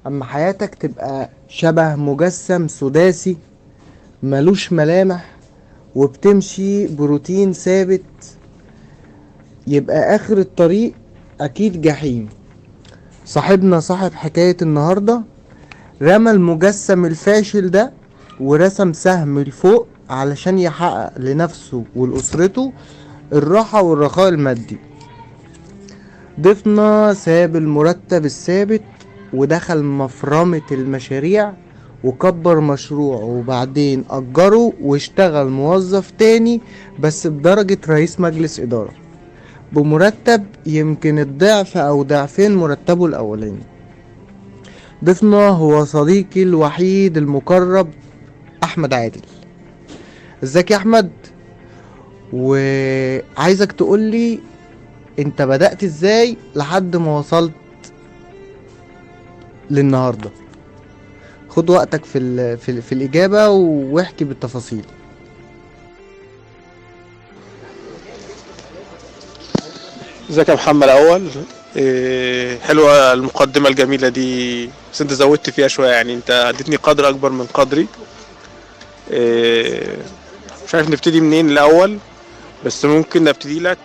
اما حياتك تبقى شبه مجسم سداسي ملوش ملامح وبتمشي بروتين ثابت، يبقى اخر الطريق اكيد جحيم. صاحبنا صاحب حكاية النهاردة رمى المجسم الفاشل ده ورسم سهم لفوق علشان يحقق لنفسه ولأسرته الراحة والرخاء المادي. ضيفنا ساب المرتب الثابت ودخل مفرمة المشاريع وكبر مشروعه، وبعدين أجره واشتغل موظف تاني بس بدرجة رئيس مجلس إدارة بمرتب يمكن الضعف أو ضعفين مرتبه الأولاني. ضيفنا هو صديقي الوحيد المقرب أحمد عادل. ازيك يا أحمد؟ وعايزك تقولي انت بدأت ازاي لحد ما وصلت للنهاردة. خد وقتك في الإجابة واحكي بالتفاصيل. ازيك يا محمد؟ الاول إيه، حلوة المقدمة الجميلة دي، بس انت زودت فيها شويه، يعني انت اديتني قدر اكبر من قدري. إيه، مش عارف نبتدي منين الاول، بس ممكن نبتدي لك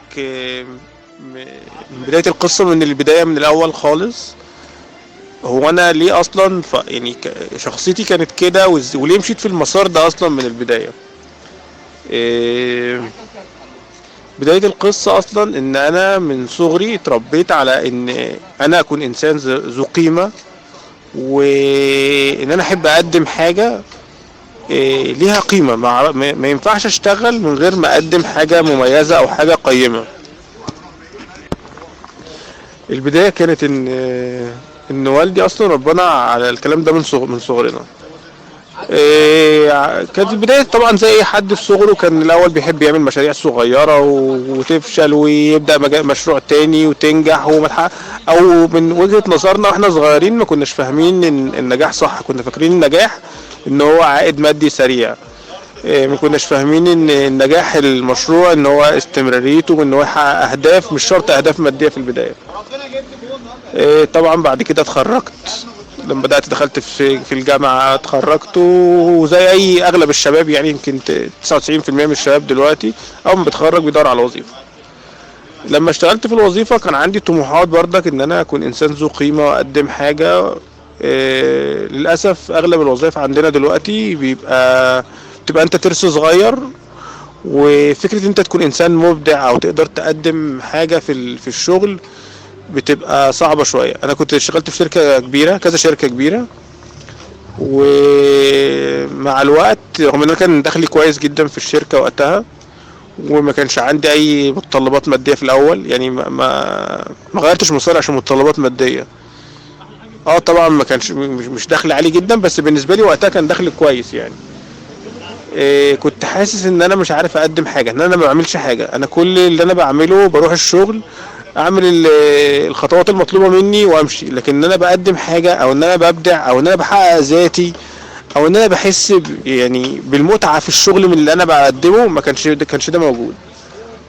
من بداية القصه، من البدايه، من الاول خالص. هو انا ليه اصلا يعني شخصيتي كانت كده، وليه مشيت في المسار ده اصلا من البدايه. إيه، بداية القصة أصلا إن أنا من صغري اتربيت على إن أنا أكون إنسان ذو قيمة، وإن أنا أحب أقدم حاجة ليها قيمة. ما ينفعش أشتغل من غير ما أقدم حاجة مميزة أو حاجة قيمة. البداية كانت إن والدي أصلا ربنا على الكلام ده من صغرنا. كانت البداية طبعا زي أي حد في صغره، كان الأول بيحب يعمل مشاريع صغيرة وتفشل ويبدأ مشروع تاني وتنجح وما تحقق. أو من وجهة نظرنا واحنا صغيرين ما كناش فاهمين إن النجاح صح، كنا فاكرين النجاح إن هو عائد مادي سريع. ما كناش فاهمين إن النجاح المشروع إن هو استمراريته وإن هو يحقق أهداف، مش شرط أهداف مادية في البداية. طبعا بعد كده اتخرجت، لما بدأت دخلت في الجامعة اتخرجت، وزي أي أغلب الشباب، يعني يمكن 99% من الشباب دلوقتي أول ما بيتخرج بيدور على وظيفة. لما اشتغلت في الوظيفة كان عندي طموحات برضك إن أنا أكون إنسان ذو قيمة وأقدم حاجة. للأسف أغلب الوظائف عندنا دلوقتي بتبقى أنت ترس صغير، وفكرة أنت تكون إنسان مبدع أو تقدر تقدم حاجة في الشغل بتبقى صعبة شوية. أنا كنت اشتغلت في شركة كبيرة، كذا شركة كبيرة، ومع الوقت رغم إن أنا كان دخلي كويس جدا في الشركة وقتها، وما كانش عندي أي متطلبات مادية في الأول، يعني ما غيرتش مساري عشان متطلبات مادية. طبعا ما كانش مش دخل عالي جدا، بس بالنسبة لي وقتها كان دخل كويس يعني. كنت حاسس إن أنا مش عارف أقدم حاجة، إن أنا ما بعملش حاجة. أنا كل اللي أنا بعمله بروح الشغل اعمل الخطوات المطلوبة مني وامشي، لكن ان انا بقدم حاجة او ان انا ببدع او ان انا بحقق ذاتي او ان انا بحس يعني بالمتعة في الشغل من اللي انا بقدمه، ما كانش ده موجود.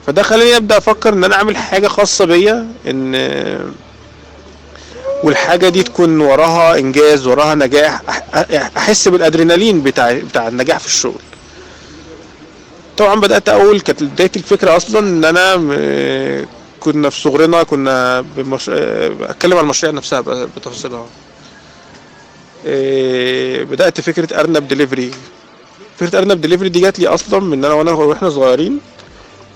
فده خلاني ابدا افكر ان انا اعمل حاجة خاصة بيا، ان والحاجة دي تكون وراها انجاز، وراها نجاح، احس بالادرينالين بتاع النجاح في الشغل. طبعا بدات اقول، كانت بداية الفكرة اصلا ان انا كنا في صغرنا كنا اتكلم عن المشاريع نفسها بتفاصيلها. بدأت فكرة أرنب دليفري. فكرة أرنب دليفري دي جات لي أصلا من أنا وإحنا صغيرين.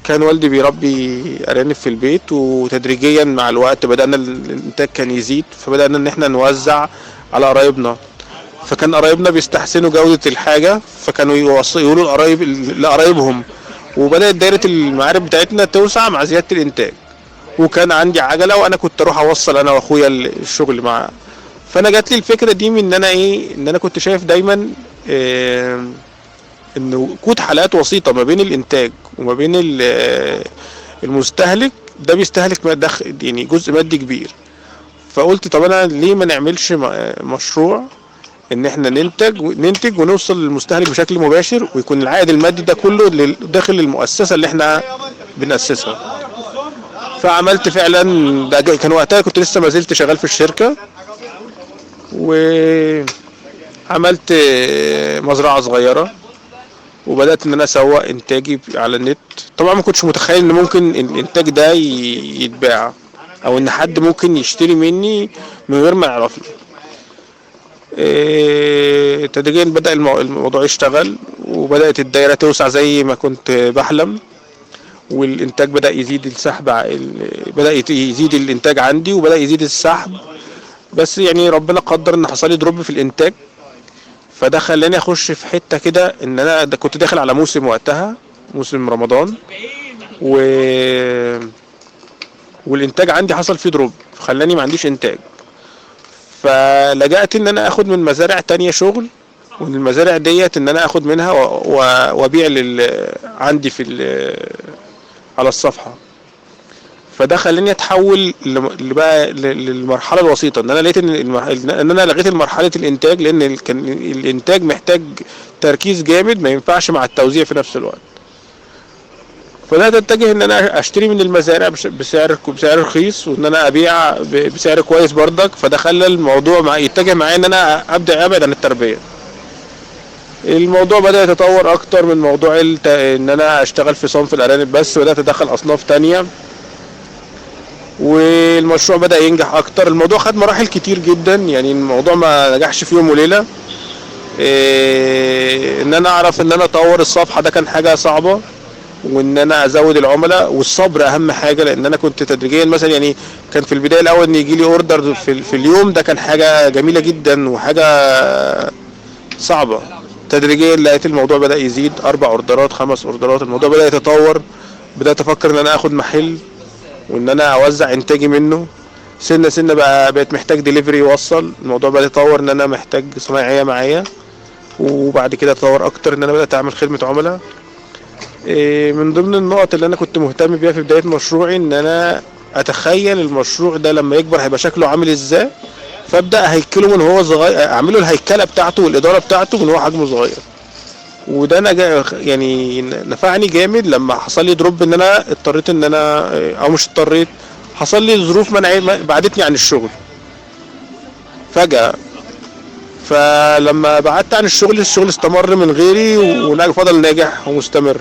كان والدي بيربي أرانب في البيت، وتدريجيا مع الوقت بدأنا الإنتاج كان يزيد، فبدأنا إن إحنا نوزع على قرايبنا. فكان قرايبنا بيستحسنوا جودة الحاجة، فكانوا يقولوا لقرايبهم، وبدأت دايرة المعارف بتاعتنا توسع مع زيادة الإنتاج. وكان عندي عجلة، وأنا كنت أروح أوصل أنا وأخويا الشغل مع. فأنا جات لي الفكرة دي من إن أنا إيه، إن أنا كنت شايف دايماً، إن وجود حلقات وسيطة ما بين الإنتاج وما بين المستهلك، ده بيستهلك يعني جزء مادي كبير. فقلت طب أنا ليه ما نعملش مشروع إن إحنا ننتج ونوصل للمستهلك بشكل مباشر، ويكون العائد المادي ده كله داخل المؤسسة اللي إحنا بنأسسها. فعملت فعلا ده، كان وقتها كنت لسه ما زلت شغال في الشركة، وعملت مزرعة صغيرة، وبدأت إن أنا أسوق إنتاجي على النت. طبعا ما كنتش متخيل إن ممكن الإنتاج ده يتباع، أو إن حد ممكن يشتري مني من غير ما يعرفني. تدريجيا بدأ الموضوع يشتغل، وبدأت الدايرة توسع زي ما كنت بحلم، والإنتاج بدأ يزيد، السحب بدأ يزيد الإنتاج عندي، وبدأ يزيد السحب. بس يعني ربنا قدر إن حصل لي drop في الإنتاج، فده خلاني أخش في حتة كده إن أنا ده كنت داخل على موسم وقتها، موسم رمضان، والإنتاج عندي حصل فيه drop، خلاني ما عنديش إنتاج. فلجأت إن أنا آخد من مزارع تانية شغل، ومن المزارع ديت إن أنا آخد منها وأبيع عندي في على الصفحة. فده خلاني اتحول للمرحلة الوسيطة، ان انا لقيت ان انا لغيت مرحلة الانتاج، لان كان الانتاج محتاج تركيز جامد، ما ينفعش مع التوزيع في نفس الوقت. فبدات اتجه ان انا اشتري من المزارع بسعر رخيص، وان انا ابيع بسعر كويس بردك. فده خلى الموضوع يتجه معايا ان انا ابدا ابعد عن التربية. الموضوع بدأ يتطور اكتر من موضوع ان انا اشتغل في صنف الارانب بس، بدأت ادخل اصناف تانية، والمشروع بدأ ينجح اكتر. الموضوع خد مراحل كتير جدا، يعني الموضوع ما نجحش في يوم وليلة. ان انا اعرف ان انا اطور الصفحة ده كان حاجة صعبة، وان انا ازود العملاء، والصبر اهم حاجة، لان انا كنت تدريجيا مثلا، يعني كان في البداية الاول ان يجي لي order في اليوم، ده كان حاجة جميلة جدا وحاجة صعبة. تدريجيا لقيت الموضوع بدأ يزيد، 4 اوردرات، 5 اوردرات، الموضوع بدأ يتطور. بدأت افكر ان انا اخد محل وان انا اوزع انتاجي منه. سنة سنة بقى بقيت محتاج ديليفري يوصل. الموضوع بدأ يتطور ان انا محتاج صنايعية معايا، وبعد كده اتطور اكتر ان انا بدأت اعمل خدمة عملاء. من ضمن النقط اللي انا كنت مهتم بيها في بداية مشروعي ان انا اتخيل المشروع ده لما يكبر هيبقى شكله عامل ازاي، فابدا اهيكله من هو صغير، اعمله الهيكله بتاعته والادارة بتاعته من هو حجمه صغير. وده انا يعني نفعني جامد لما حصل لي drop، ان انا اضطريت ان انا، او مش اضطريت، حصل لي ظروف بعدتني عن الشغل فجأة. فلما بعدت عن الشغل، الشغل استمر من غيري وفضل ناجح ومستمر.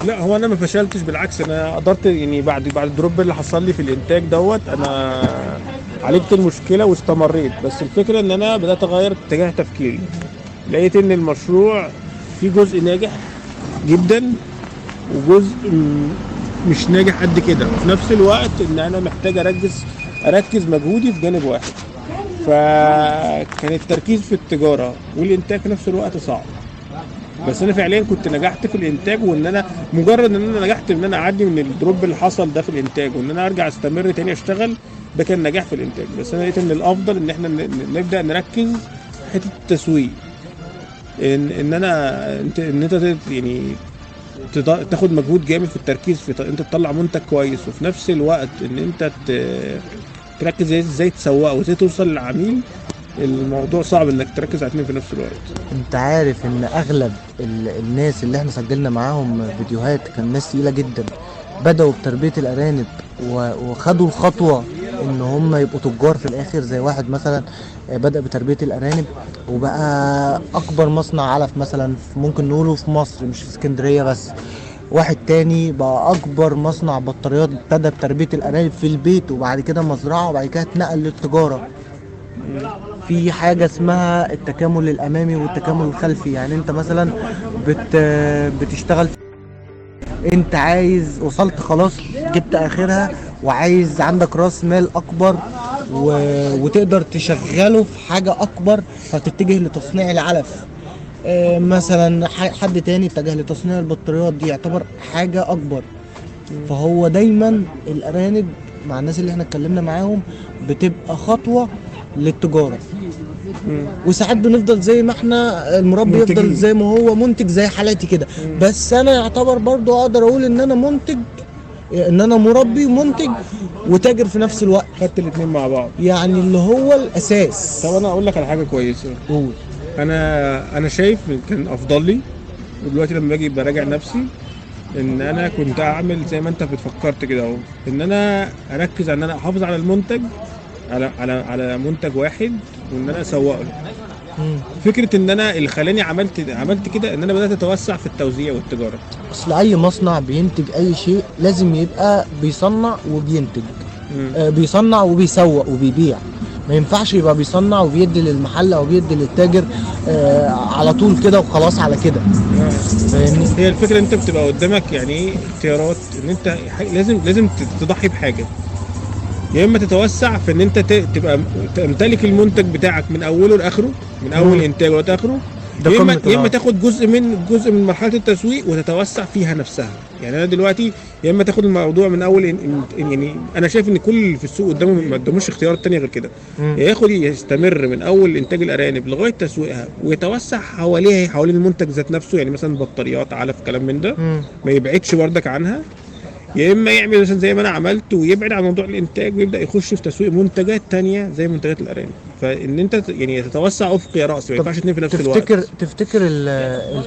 لا، هو انا ما فشلتش، بالعكس انا قدرت، يعني بعد ال drop اللي حصل لي في الانتاج دوت انا عالجت المشكلة واستمريت. بس الفكرة ان انا بدات اغير اتجاه تفكيري، لقيت ان المشروع فيه جزء ناجح جدا وجزء مش ناجح قد كده، وفي نفس الوقت ان انا محتاج اركز مجهودي في جانب واحد. فكان التركيز في التجارة والانتاج في نفس الوقت صعب. بس انا فعليا كنت نجحت في الانتاج، وان انا مجرد ان انا نجحت ان انا اعدي من ال drop اللي حصل ده في الانتاج، وان انا ارجع استمر تاني اشتغل، ده كان نجاح في الانتاج. بس انا لقيت ان الافضل ان احنا نبدا نركز في حتة التسويق، ان انا ان انت يعني تاخد مجهود جامد في التركيز في انت تطلع منتج كويس، وفي نفس الوقت ان انت تركز ازاي تسوقه وازاي توصل للعميل. الموضوع صعب انك تركز على اتنين في نفس الوقت. انت عارف ان اغلب الناس اللي احنا سجلنا معاهم فيديوهات كان ناس تقيلة جدا، بدأوا بتربية الارانب وخدوا الخطوة ان هم يبقوا تجار في الاخر. زي واحد مثلا بدأ بتربية الارانب وبقى اكبر مصنع علف مثلا ممكن نقوله في مصر، مش في اسكندرية بس. واحد تاني بقى اكبر مصنع بطاريات، ابتدى بتربية الارانب في البيت وبعد كده مزرعة وبعد كده اتنقل للتجارة. في حاجة اسمها التكامل الامامي والتكامل الخلفي، يعني انت مثلا بتشتغل، انت عايز وصلت خلاص جبت اخرها وعايز عندك راس مال اكبر وتقدر تشغله في حاجة اكبر، فتتجه لتصنيع العلف. مثلا حد تاني اتجه لتصنيع البطاريات، دي يعتبر حاجة اكبر. فهو دايما الارانب مع الناس اللي احنا اتكلمنا معاهم بتبقى خطوة للتجارة. وساعات بنفضل زي ما احنا، المربي يفضل زي ما هو منتج زي حالاتي كده. بس انا يعتبر برضو اقدر اقول ان انا منتج، ان انا مربي ومنتج وتاجر في نفس الوقت. خدت الاثنين مع بعض، يعني اللي هو الاساس. طب انا اقول لك على حاجة كويسة. قول. انا شايف كان افضل لي، ودلوقتي لما باجي براجع نفسي، ان انا كنت اعمل زي ما انت بتفكرت كده اهو، ان انا اركز على ان انا احافظ على المنتج على منتج واحد وان انا اسوق له. مم. فكرة ان انا اللي خلاني عملت كده ان انا بدات اتوسع في التوزيع والتجارة. اصل اي مصنع بينتج اي شيء لازم يبقى بيصنع وبينتج. بيصنع وبيسوق وبيبيع. ما ينفعش يبقى بيصنع وبيدي للمحل او بيدي للتاجر على طول كده وخلاص على كده. فاهمني؟ هي الفكرة انت بتبقى قدامك يعني ايه اختيارات، ان انت لازم تضحي بحاجة، يا اما تتوسع في ان انت تبقى تمتلك المنتج بتاعك من اوله لاخره، من اول انتاجه لاخره، ده يا اما قمة يا اما العرض. تاخد جزء من مرحلة التسويق وتتوسع فيها نفسها. يعني انا دلوقتي يا اما تاخد الموضوع من اول يعني انا شايف ان كل اللي في السوق قدامه ما قداموش اختيارات تانية غير كده، يا ياخد يستمر من اول انتاج الارانب لغاية تسويقها ويتوسع حواليها حوالين المنتج ذات نفسه، يعني مثلا بطاريات، علف، كلام من ده، ما يبعدش بردك عنها، يا اما يعمل مثلا زي ما انا عملت ويبعد عن موضوع الانتاج ويبدا يخش في تسويق منتجات تانية زي منتجات الارانب. فان انت يعني تتوسع افقي يا راسي، ما طب ينفعش اتنين في نفس الوقت. تفتكر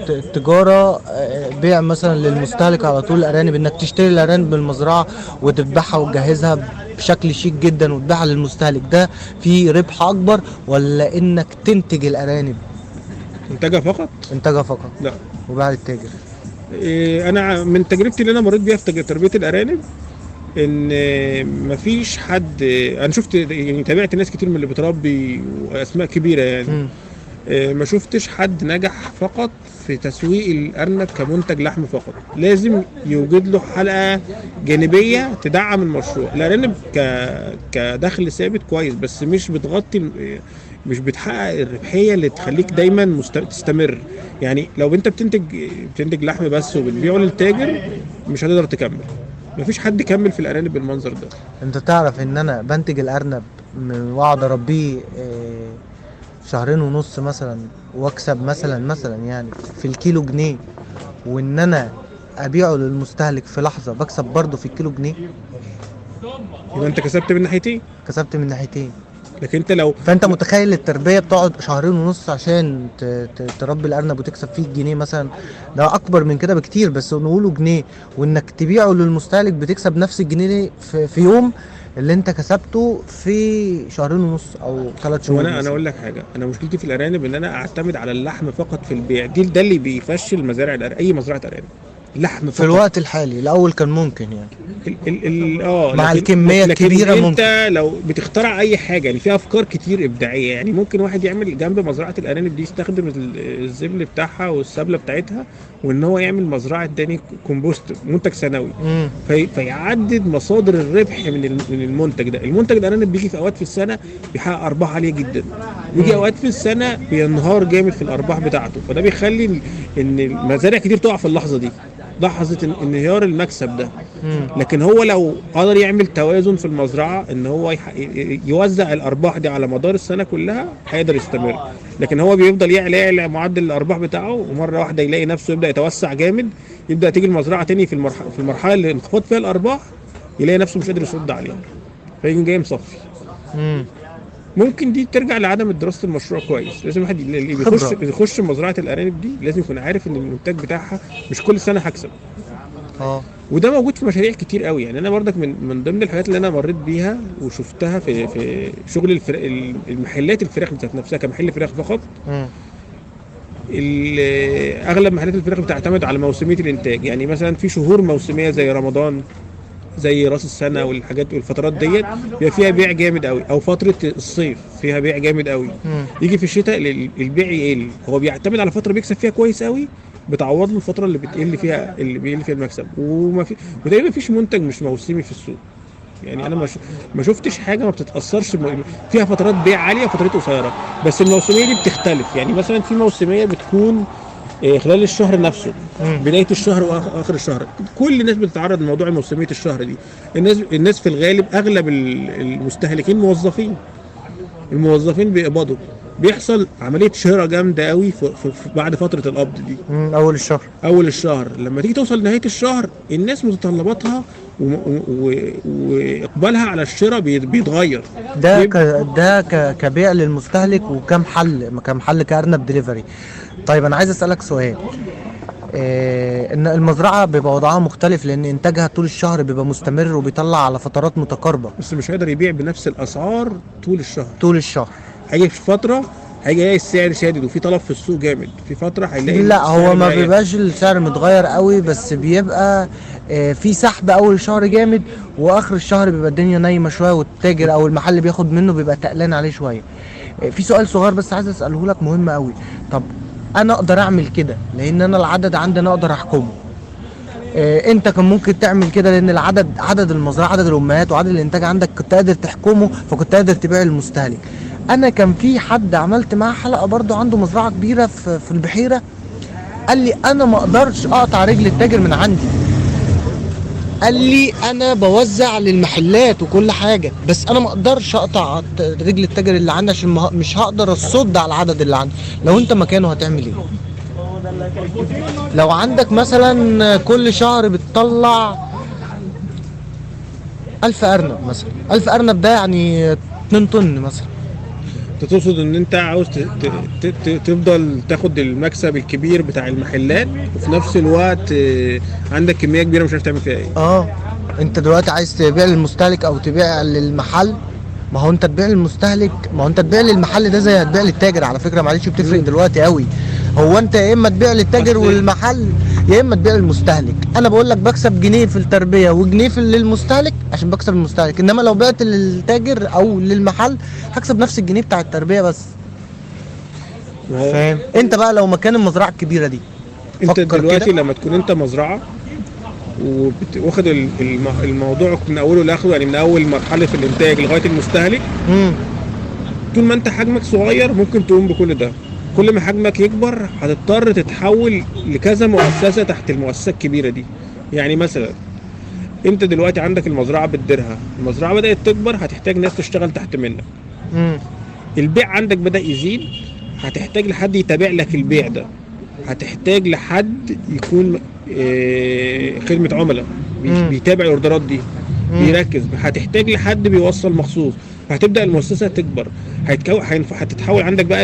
التجارة، بيع مثلا للمستهلك على طول الأرانب، إنك تشتري الأرانب من المزرعة وتذبحها وتجهزها بشكل شيك جدا وتبيعها للمستهلك، ده فيه ربح أكبر ولا إنك تنتج الأرانب؟ انتاجها فقط؟ إنتاجها فقط. لا. وبيع للتاجر. انا من تجربتي اللي انا مريت بيها في تربيه الارانب، ان مفيش حد، انا شفت يعني تابعت ناس كتير من اللي بتربي واسماء كبيرة يعني، ما شفتش حد نجح فقط في تسويق الارنب كمنتج لحم فقط. لازم يوجد له حلقة جانبيه تدعم المشروع. الارانب كدخل ثابت كويس، بس مش بتغطي، مش بتحقق الربحية اللي تخليك دايما تستمر. يعني لو انت بتنتج لحم بس وبتبيعه للتاجر مش هتقدر تكمل. مفيش حد كمل في الارانب بالمنظر ده. انت تعرف ان انا بنتج الارنب واقعد اربيه شهرين ونص مثلا، واكسب مثلا يعني في الكيلو جنيه، وان انا ابيعه للمستهلك في لحظة بكسب برضه في الكيلو جنيه. يبقى انت كسبت من ناحيتين. كسبت من ناحيتين. لكن انت لو فانت متخيل التربية بتقعد شهرين ونص عشان تربي الارنب وتكسب فيه جنيه مثلا، ده اكبر من كده بكتير، بس نقوله جنيه، وانك تبيعه للمستهلك بتكسب نفس الجنيه في يوم اللي انت كسبته في شهرين ونص او 3 شهور. وانا اقول لك حاجة، انا مشكلتي في الارانب ان انا اعتمد على اللحم فقط في البيع، ده اللي بيفشل مزارع الارانب، اي مزرعة ارانب لحم فقط. في الوقت الحالي، الاول كان ممكن يعني مع الكمية الكبيرة ممكن. انت لو بتخترع اي حاجة يعني في افكار كتير ابداعية، يعني ممكن واحد يعمل جنب مزرعة الارانب دي يستخدم الزبل بتاعها والسبله بتاعتها، وان هو يعمل مزرعة تاني كومبوست منتج ثانوي، فيعدد مصادر الربح من المنتج ده. المنتج الارانب بيجي في اوقات في السنة بيحقق ارباح عالية جدا، ويجي اوقات في السنة بينهار جامد في الارباح بتاعته، فده بيخلي ان المزارع كتير تقع في اللحظة دي، لحظة انهيار المكسب ده. لكن هو لو قدر يعمل توازن في المزرعة ان هو يوزع الارباح دي على مدار السنة كلها هيقدر يستمر. لكن هو بيفضل يعلى معدل الارباح بتاعه، ومرة واحدة يلاقي نفسه يبدا يتوسع جامد، يبدا تيجي المزرعة تاني في المرحلة اللي انخفاض فيها الارباح يلاقي نفسه مش قادر يصد عليها، فيجي جاي مصفي. ممكن دي ترجع لعدم دراسة المشروع كويس. لازم الواحد اللي بيخش مزرعة الارانب دي لازم يكون عارف ان المنتج بتاعها مش كل سنة هكسب. وده موجود في مشاريع كتير قوي. يعني انا برضك من ضمن الحاجات اللي انا مريت بيها وشفتها في شغل المحلات الفراخ بتاعت نفسها كمحل فراخ فقط. اغلب محلات الفراخ بتعتمد على موسميه الانتاج، يعني مثلا في شهور موسميه زي رمضان، زي راس السنة والحاجات والفترات ديت بيبقى فيها بيع جامد قوي، او فترة الصيف فيها بيع جامد قوي. يجي في الشتاء البيع يقل. هو بيعتمد على فترة بيكسب فيها كويس قوي، بتعوض له الفترة اللي بتقل فيها، اللي بيقل فيها المكسب. وما في، وتقريبا ما فيش منتج مش موسمي في السوق. يعني انا ما شفتش حاجة ما بتتاثرش، فيها فترات بيع عالية وفترات قصيرة، بس الموسمية دي بتختلف. يعني مثلا في موسميه بتكون خلال الشهر نفسه، بداية الشهر واخر الشهر. كل الناس بتتعرض لموضوع موسميه الشهر دي. الناس في الغالب اغلب المستهلكين موظفين، الموظفين بيقبضوا، بيحصل عملية شراء جامدة قوي في بعد فترة القبض دي، اول الشهر. اول الشهر لما تيجي توصل لنهاية الشهر الناس متطلباتها واقبالها على الشراء بيتغير. ده كبيع للمستهلك، وكم حل كأرنب دليفري. طيب انا عايز اسالك سؤال، ان المزرعة بيبقى وضعها مختلف، لان انتاجها طول الشهر بيبقى مستمر وبيطلع على فترات متقاربة. بس مش هيقدر يبيع بنفس الاسعار طول الشهر. طول الشهر هيجي في فترة هيجي يلاقي السعر شادد وفي طلب في السوق جامد، في فترة هيلاقي لا هو السعر ما مريح. بيبقاش السعر متغير قوي، بس بيبقى في سحب اول شهر جامد، واخر الشهر بيبقى الدنيا نايمة شوية، والتاجر او المحل اللي بياخد منه بيبقى تقلان عليه شوية. في سؤال صغير بس عايز اساله لك مهم قوي. طب انا اقدر اعمل كده لان انا العدد عندي انا اقدر احكمه. انت كان ممكن تعمل كده لان العدد، عدد المزرعة، عدد الامهات وعدد الانتاج عندك كنت قادر تحكمه، فكنت قادر تبيع للمستهلك. انا كان في حد عملت معاه حلقة برضو عنده مزرعة كبيرة في البحيرة، قال لي انا ما اقدرش اقطع رجل التاجر من عندي. قال لي انا بوزع للمحلات وكل حاجة، بس انا ما اقدرش اقطع رجل التاجر اللي عندي عشان مش هقدر اصد على العدد اللي عندي. لو انت مكانه هتعمل ايه؟ لو عندك مثلا كل شهر بتطلع 1000 أرنب مثلا، 1000 أرنب ده يعني 2 طن مثلا. انت تقصد ان انت عاوز تفضل تاخد المكسب الكبير بتاع المحلات، وفي نفس الوقت عندك كمية كبيرة مش عارف تعمل فيها ايه. انت دلوقتي عايز تبيع للمستهلك او تبيع للمحل. ما هو انت تبيع للمستهلك، ما هو انت تبيع للمحل ده زي هتبيع للتاجر على فكرة، معلش بتفرق دلوقتي قوي. هو انت يا اما تبيع للتاجر والمحل يا اما تبيع للمستهلك. انا بقول لك بكسب جنيه في التربية وجنيه في للمستهلك عشان بكسب المستهلك، انما لو بعت للتاجر او للمحل هكسب نفس الجنيه بتاع التربية بس. فاهم؟ انت بقى لو مكان المزرعة الكبيرة دي، انت دلوقتي لما تكون انت مزرعة واخد الموضوع من اوله لاخره، يعني من اول مرحلة في الانتاج لغاية المستهلك، طول ما انت حجمك صغير ممكن تقوم بكل ده. كل ما حجمك يكبر هتضطر تتحول لكذا مؤسسة تحت المؤسسة الكبيرة دي. يعني مثلا انت دلوقتي عندك المزرعة بتديرها، المزرعة بدات تكبر، هتحتاج ناس تشتغل تحت منك. البيع عندك بدا يزيد، هتحتاج لحد يتابع لك البيع ده، هتحتاج لحد يكون خدمة عملاء بيتابع الاوردرات دي، بيركز، هتحتاج لحد بيوصل مخصوص. فهتبدا المؤسسة تكبر، هتتحول عندك بقى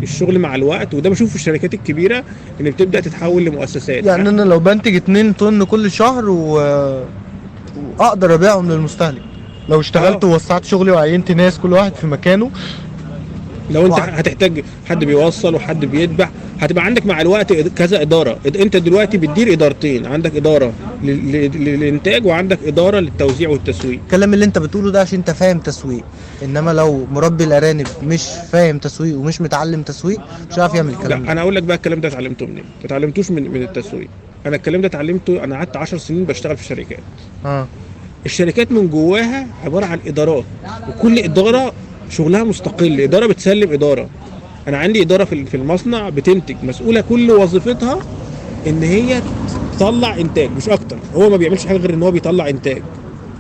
الشغل مع الوقت. وده بشوفه في الشركات الكبيرة ان بتبدا تتحول لمؤسسات. يعني انا لو بنتج 2 طن كل شهر واقدر ابيعهم للمستهلك لو اشتغلت ووسعت شغلي وعينت ناس كل واحد في مكانه. لو انت هتحتاج حد بيوصل وحد بيذبح، هتبقى عندك مع الوقت كذا ادارة. انت دلوقتي بتدير ادارتين، عندك ادارة للانتاج وعندك ادارة للتوزيع والتسويق. الكلام اللي انت بتقوله ده عشان انت فاهم تسويق، انما لو مربي الارانب مش فاهم تسويق ومش متعلم تسويق مش عارف يعمل الكلام ده. انا اقول لك بقى الكلام ده اتعلمته منين؟ ما اتعلمتوش من التسويق. انا الكلام ده اتعلمته، انا قعدت 10 سنين بشتغل في شركات. الشركات من جواها عبارة عن ادارات، وكل ادارة شغلها مستقل، ادارة بتسلم ادارة. انا عندي ادارة في المصنع بتنتج، مسؤولة كل وظيفتها ان هي تطلع انتاج مش اكتر، هو ما بيعملش حاجة غير ان هو بيطلع انتاج.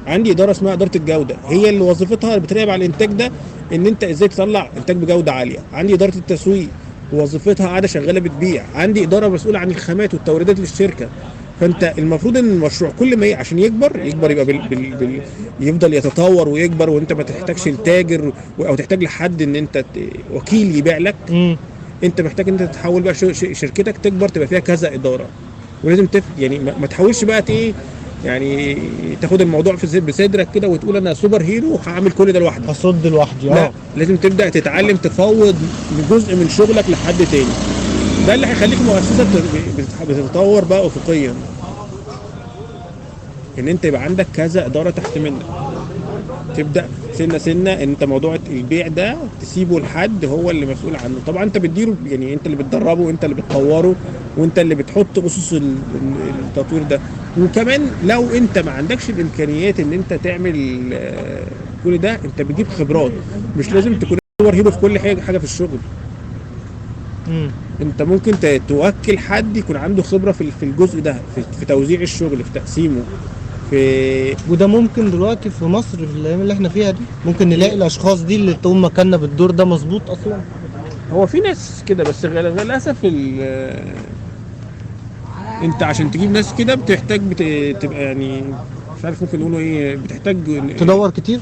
عندي ادارة اسمها ادارة الجودة، هي اللي وظيفتها بتراقب على الانتاج ده ان انت ازاي تطلع انتاج بجوده عالية. عندي ادارة التسويق وظيفتها قاعدة شغالة بتبيع. عندي ادارة مسؤولة عن الخامات والتوريدات للشركة. فانت المفروض ان المشروع كل ما عشان يكبر يبقى يفضل يتطور ويكبر، وانت ما تحتاجش لتاجر او تحتاج لحد ان انت وكيل يبيع لك. انت محتاج ان انت تتحول بقى شركتك تكبر تبقى فيها كذا ادارة، ولازم يعني ما تحاولش بقى ايه يعني تاخد الموضوع في بصدرك كده وتقول انا super hero وهعمل كل ده لوحدي، هصد لوحدي. لا، لازم تبدا تتعلم تفوض جزء من شغلك لحد تاني. ده اللي هيخليك مؤسسة بتتطور بقى افقيا، ان انت يبقى عندك كذا ادارة تحت منك. تبدا سنة سنة انت موضوع البيع ده تسيبه لحد هو اللي مسؤول عنه. طبعا انت بتديره، يعني انت اللي بتدربه وانت اللي بتطوره وانت اللي بتحط اسس التطوير ده. وكمان لو انت ما عندكش الامكانيات ان انت تعمل كل ده، انت بتجيب خبرات. مش لازم تكون super hero في كل حاجة في الشغل. انت ممكن توكل حد يكون عنده خبره في الجزء ده، في توزيع الشغل، في تقسيمه، في وده ممكن دلوقتي في مصر في الايام اللي احنا فيها دي ممكن نلاقي الاشخاص دي اللي تقوم مكاننا بالدور ده مظبوط اصلا. هو في ناس كده، بس للاسف انت عشان تجيب ناس كده بتحتاج تبقى يعني مش عارف ممكن نقوله ايه، بتحتاج تدور كتير.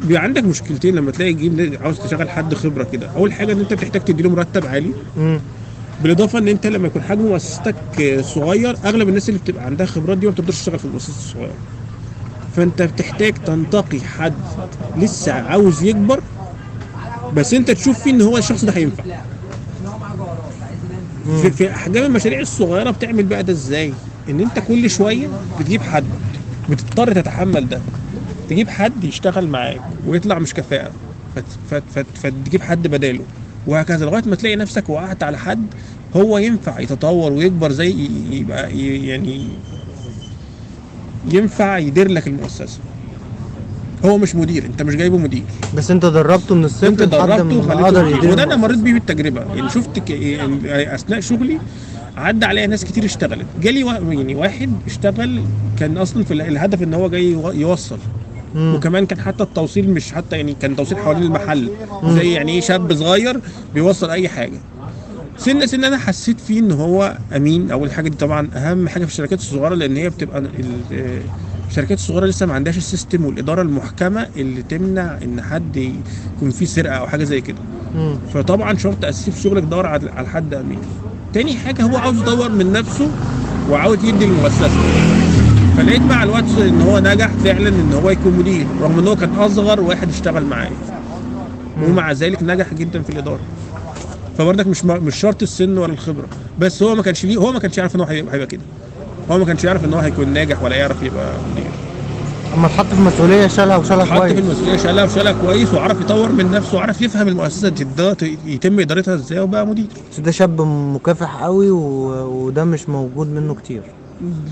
بيبقى عندك مشكلتين لما تلاقي تجيب عاوز تشغل حد خبره كده. اول حاجة ان انت بتحتاج تديله مرتب عالي. بالاضافة ان انت لما يكون حجم مؤسستك صغير، اغلب الناس اللي بتبقى عندها خبرات دي ما بتقدرش تشتغل في المؤسسة الصغيرة. فانت بتحتاج تنتقي حد لسه عاوز يكبر، بس انت تشوف فيه ان هو الشخص ده هينفع. في احجام المشاريع الصغيرة بتعمل بقى ده ازاي؟ ان انت كل شوية بتجيب حد، بتضطر تتحمل ده، تجيب حد يشتغل معاك ويطلع مش كفاءة، فتجيب حد بداله، وهكذا لغاية ما تلاقي نفسك وقعت على حد هو ينفع يتطور ويكبر، زي يبقى يعني ينفع يدير لك المؤسسة. هو مش مدير، انت مش جايبه مدير، بس انت دربته من الصفر انت لحد دربته ما وخليته قدر مدير. يدير وده انا مريت المؤسسة. بيه بالتجربة، يعني شفت يعني اثناء شغلي عدى عليا ناس كتير اشتغلت، جالي يعني واحد اشتغل كان اصلا في الهدف ان هو جاي يوصل، وكمان كان حتى التوصيل مش حتى يعني كان توصيل حوالين المحل، زي يعني ايه شاب صغير بيوصل اي حاجة. سنة سنة انا حسيت فيه ان هو امين. اول حاجة دي طبعا اهم حاجة في الشركات الصغيرة، لان هي بتبقى الشركات الصغيرة لسه ما عندهاش ال system والادارة المحكمة اللي تمنع ان حد يكون فيه سرقه او حاجة زي كده. فطبعا شرط اساسي في شغلك دور على حد امين. تاني حاجة هو عاوز يطور من نفسه وعاوز يدي للمؤسسه. فلقيت مع الوقت ان هو نجح فعلا ان هو يكون مدير، رغم ان هو كان اصغر واحد اشتغل معايا، ومع ذلك نجح جدا في الادارة. فبرضك مش شرط السن ولا الخبرة، بس هو ما كانش ليه، هو ما كانش يعرف ان هو هيبقى كده، هو ما كانش يعرف ان هو هيكون ناجح ولا يعرف يبقى مدير. اما اتحط في مسؤولية شالها وشالها اتحط كويس. في المسؤولية شالها وشالها كويس، وعرف يطور من نفسه، وعرف يفهم المؤسسة يتم ادارتها ازاي، وبقى مدير. بس ده شاب مكافح قوي، وده مش موجود منه كتير.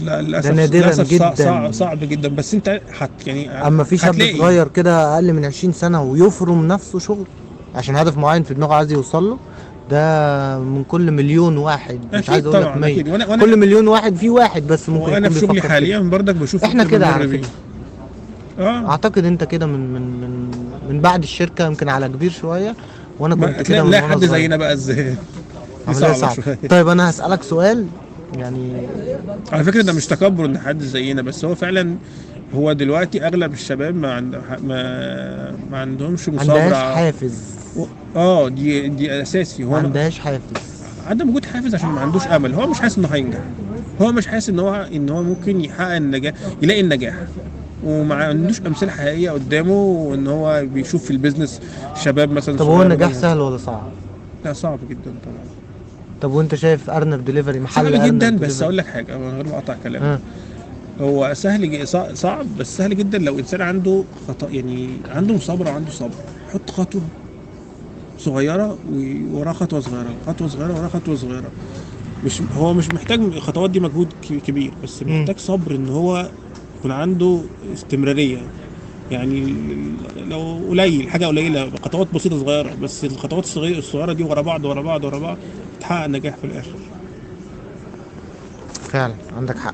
لا للاسف، ده نادراً للأسف جداً. صعب جدا. بس انت يعني اما في شاب هتلاقي. صغير كده اقل من 20 سنة ويفرم نفسه شغل عشان هدف معين في دماغه عايز يوصل له، ده من كل مليون واحد، مش أكيد عايز اقول لك طبعاً، 100. أكيد. وأنا كل مليون واحد في واحد بس ممكن وانا يكون في شغلي بيفكر كده. حاليا برضك بشوف احنا اللي كده بنمر على بيه. فكرة. اه اعتقد انت كده من من من من بعد الشركة يمكن على كبير شوية، وانا ما كنت كده من لا وانا حد صغير. زينا بقى ازاي؟ دي عملية صعبة صعبة. شوية. طيب انا هسألك سؤال، يعني على فكرة ده مش تكبر ان حد زينا، بس هو فعلا هو دلوقتي اغلب الشباب ما عند ما ما عندهمش عندهاش مثابره. حافز. دي اساسي. ما هو عندهاش حافز، عدم وجود حافز عشان ما عندوش امل، هو مش حاسس انه هينجح، هو مش حاسس ان هو ممكن يحقق النجاح، يلاقي النجاح، وما عندوش امثلة حقيقية قدامه، وان هو بيشوف في ال business شباب مثلا طب هو صغير النجاح منهم. سهل ولا صعب؟ لا صعب جدا طبعا. طب وانت شايف ارنب دليفري محل صعب ارنب جدا، بس دليفري؟ اقول لك حاجة من غير ما اقطع كلامك. ها. هو سهل صعب بس سهل جدا لو انسان عنده خطأ، يعني عنده مثابره وعنده صبر، حط خطوة صغيرة ووراه خطوة صغيرة، خطوة صغيرة وراه خطوة صغيرة. مش هو مش محتاج الخطوات دي مجهود كبير، بس محتاج صبر ان هو يكون عنده استمرارية. يعني لو قليل، حاجة قليله، خطوات بسيطة صغيرة، بس الخطوات الصغيرة دي ورا بعض ورا بعض ورا بعض تحقق نجاح في الاخر. فعلا عندك حق.